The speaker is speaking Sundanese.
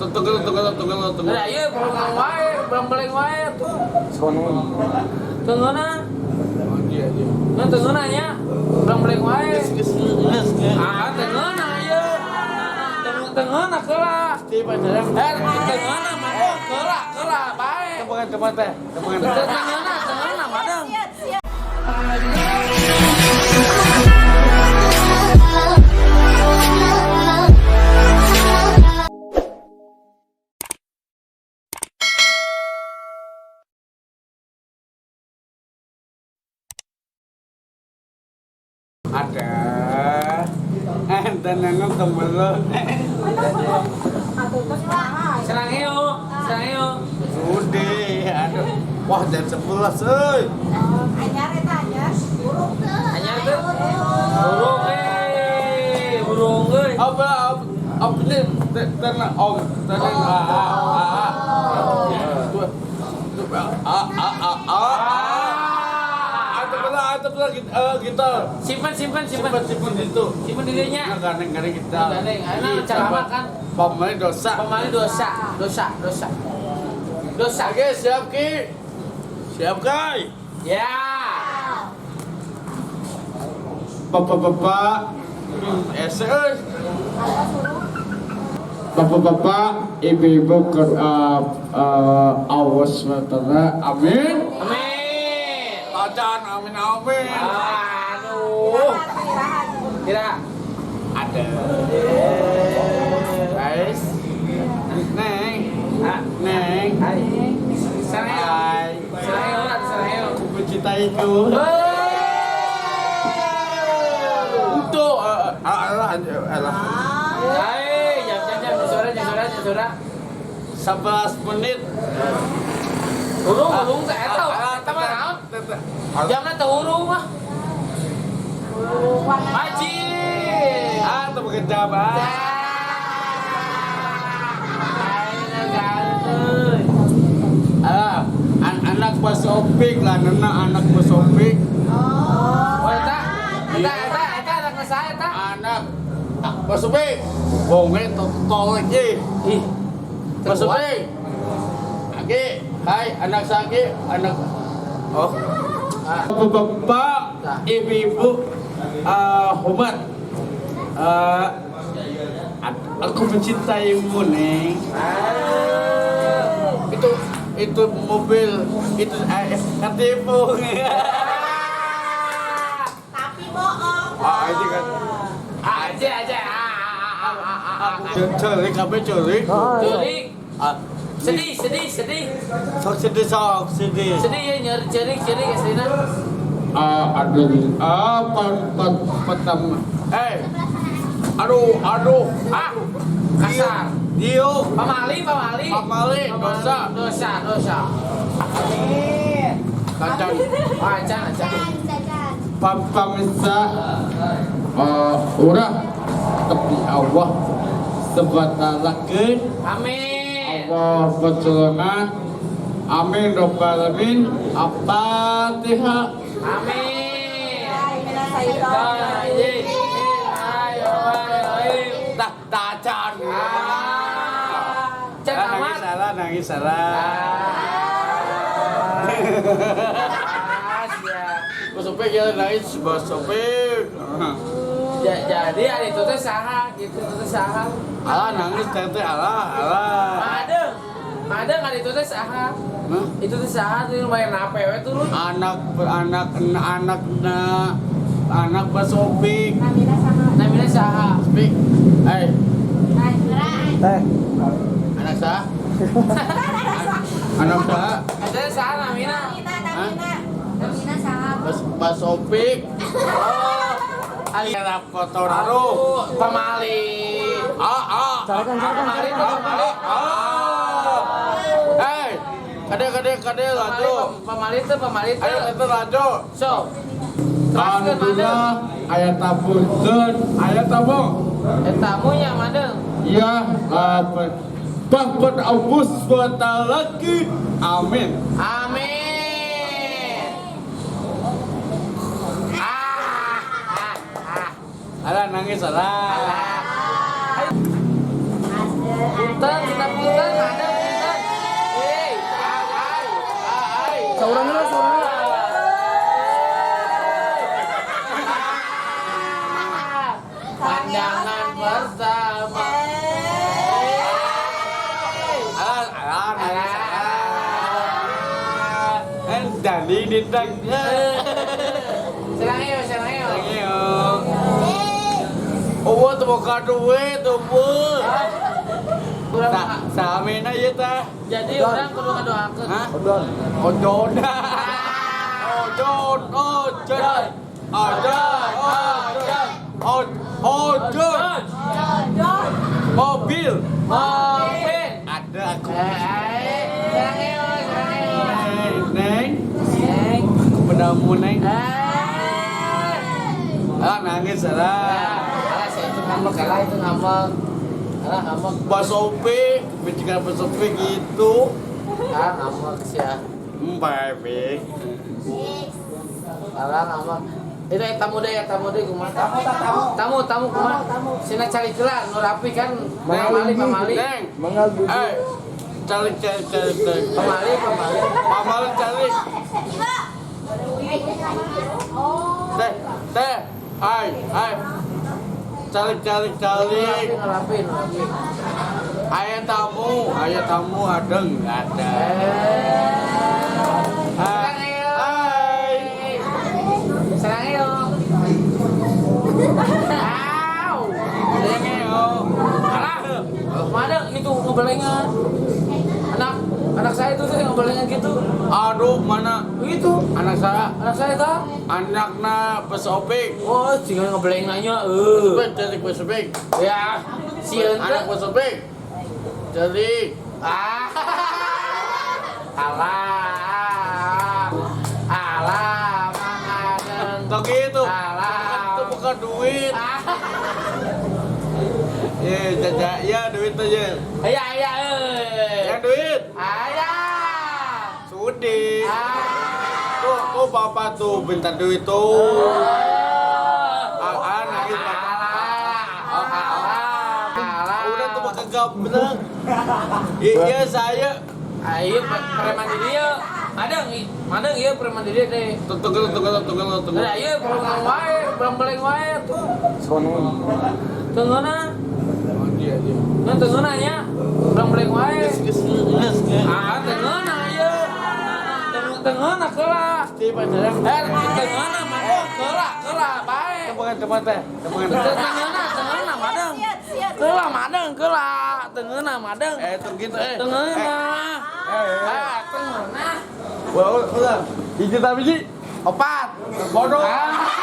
Tunggu, tunggu, tunggu, tunggu. Udah, iya, belum wae, belum beleng wae tuh. Tunggu na. Oh, iya, iya. Nah, tunggu na nya. Belum beleng wae. Geus, geus, geus, geus. Ah, tunggu na ieu. Tunggu tunggu na keula. Tiba jarang. Eh, tunggu na mah keula, keula bae. Temangan, teman teh. Temangan. Tunggu na, tunggu na madang. Siap, siap. Ada. Enten nang tembel. Serangeo, serangeo. Udah, aduh. Wah, jam 11, euy. Anyar eta anyar. Burung teu. Anyar teu. Burung eh, burung euy. Apa apa apa ini tenang om, tenang a a a a. Dua, dua, a a a a a. Atau pula gitar. Simpan, simpan, simpan. Simpan simpan itu. Simpan dirinya. Gandeng gandeng gitar. Gandeng. Anak ceramah kan. Pamali dosa. Pamali dosa, dosa, dosa. Dosa. Oke, siap Ki. Siap Kai. Ya. Bapak-bapak, SS. Bapak-bapak, ibu-ibu ke awas matara, amin. Amin. Acan, amin, amin. Aduh. Tidak. Ada. Guys, neng, Ah, neng, hai. Serangeo. hai. Serangeo, serangeo. Aku mencintaiku. Untuk, alah, alah. Hai, jam jam jam suara jam suara jam suara. 11 menit. Urung, urung teh eta. Eta mah naon? Jamna teu urung mah. Haji. Ah, tuh bekerja, Pak. Ah, anak bos Opik lah, nena anak bos Opik. Oh, eta. Eta eta eta anak saya eta. Anak bos Opik. Bonge tolek ih. Ih. Bos Opik. Aki, hai anak saki, anak oh. Bapak-bapak, ibu-ibu, hormat. Aku mencintaimu, Neng. Itu mobil itu ketipu. Tapi bohong. Ah, ini kan. Aja aja. Culik apa culik? Culik. Ah, Sedih, sedih, sedih. sok sedih, sok sedih. Sedih ya nyeri cerik cerik aslinya. Ah, aduh, ah, pan, pan, pertama. Eh, aduh, aduh, Ah, kasar. Dio, Pamali, pamali. Pamali, dosa. Dosa, dosa. Kacang, Acan, acan. Cacan. pam, pamisa, urah, tepi Allah, sebatalakeun, Amin. Allah pertolongan, amin robbal alamin, Al-Fatihah. Amin. Tah, tacan. Cek Nangis amat. salah, nangis salah. Ya. Bos Opik ya nangis, Bos Opik. Jadi hari itu teh saha gitu itu teh saha. Alah nangis teh teh alah, alah. Madeng. Madeng hari itu teh saha. Hah? Itu teh saha tuh lumayan nape we turun. Anak anak anak na anak Bos Opik. Namina sama. Namanya saha. Opik. Eh, Teh. anak sah? Anak sah? Eta teh saha namina. Namina, Namina. Namina sama. Bos Bos Opik. Oh. Ali Era kotor aduh. Pamali. Ah ah. Pamali, pamali. Ah. Eh, kade kade kade laju. Pamali teh, pamali teh. Ayo kita laju. So. Teraskeun madeng. Alhamdulillah, ayat tabung, ayat tabung. Eta munya madeng. Ya, Bahkan Abu SWT lagi. Amin. Amin. Ah, ah, ah. Alah nangis alah. Alah. Punten kita punten. Dani dindang. Saranghaeyo, saranghaeyo. Saranghaeyo. Oh, tuh boga duit, tuh bu. Urang Samena ieu teh. Jadi urang kudu ngadoakeun. Hah? Odon. Odon. Odon, odon. Odon, odon. Odon. Mobil. Mobil. Ada aku. Saranghaeyo, saranghaeyo. Neng, Neng. aku penamu neng. Eh. Ah, nangis lah. Alah, saya itu ngambek, alah itu ngambek. Alah ngambek. Basope, bicara basope gitu. Ah, ngambek sih ya. Baby. Alah ngambek. Itu tamu deh, ya tamu deh kumaha. Tamu, tamu, tamu kumaha. Sina cari celah nu rapi kan. Pamali, pamali. Neng. Mangal bubur. Eh, cari cari cari cari. Pamali, pamali. Pamali cari. Teh, teh. Ai, ai. Cari cari cari. Rapi, nu rapi, nu rapi. Ayah tamu ada nggak ada? Saranghaeyo. Hai. Saranghaeyo. Au. Saranghaeyo. Alah. Mana itu ngebelengan? Anak anak saya itu tuh ngebelengan gitu. Aduh, mana Itu anak saya? anak saya tuh. Anaknya pesopik. Oh, tinggal ngebeleng nanya. Pesopik, cari pesopik. Ya, si Anak pesopik. Cari. Ah. Alah. Alah, Mang Adeng. Tak gitu. Alah. Itu bukan duit. Ya, jaja, ya duit aja. Iya, iya, eh. Yang duit. Ayah. Sudi. Ah. Tuh, tuh bapak tuh minta duit tuh. Ah, nangis bapak. Alah. Alah. Udah tuh bakal gablang. Iya saya. Ayo preman di dia. Madeng, madeng iya preman di dia deh. Tunggu, tunggu, tunggu, tunggu. Nah, iya belum wae, belum beleng wae tuh. Sono. Tengeuna. Oh, dia, dia. Nah, tengeuna nya. Belum beleng wae. Ges, ges, ges, ges. Ah, tengeuna ieu. Tengeuna keula. Di pacaran. Eh, tengeuna madeng keula, keula bae. Temangan, teman teh. Temangan. Tengeuna, tengeuna madeng. Keula madeng, keula. Tengeuna madeng. Eh, tunggu gitu, eh. Tengeuna. Eh, Ah, tengeuna. Wah, udah. Hiji tapi hiji. Opat. Bodoh. Ah.